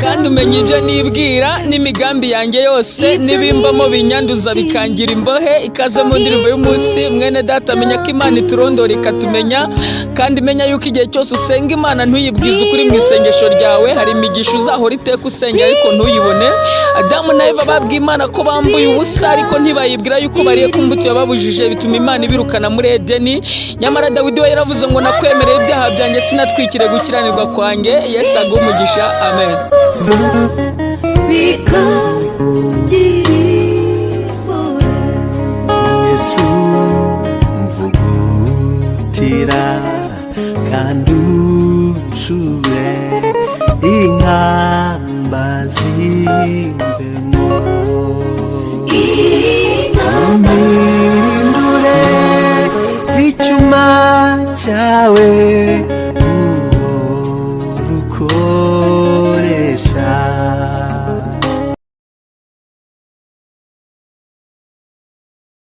Kandi umenya ibyo nibwira n'imigambi yanjye yose, n'ibimbamo binyanduza bikangira imbohe. Ikaze mu ndirimbo y'umunsi. Mwene data, menya ko Imana iturondora ikatumenya, kandi menya yuko igihe cyose usenga Imana ntuyibwize ukuri mu isengesho ryawe, hari imigisha uzahora iteka usenga ariko ntuyibone. Adamu na Eva babwiye Imana ko bambuye ubusa, ariko ntibayibwira yuko bariye ku mbuto yababujije, bituma Imana ibirukana muri Edeni. Nyamara Dawidi we yaravuze ngo: "Nakwemereye ibyaha byanjye, sinatwikire gukiranirwa kwanjye." Yesu aguhe umugisha, amen. Bikagira impuhwe. Yesu, mvugutira kandi unshure inkamba zimve.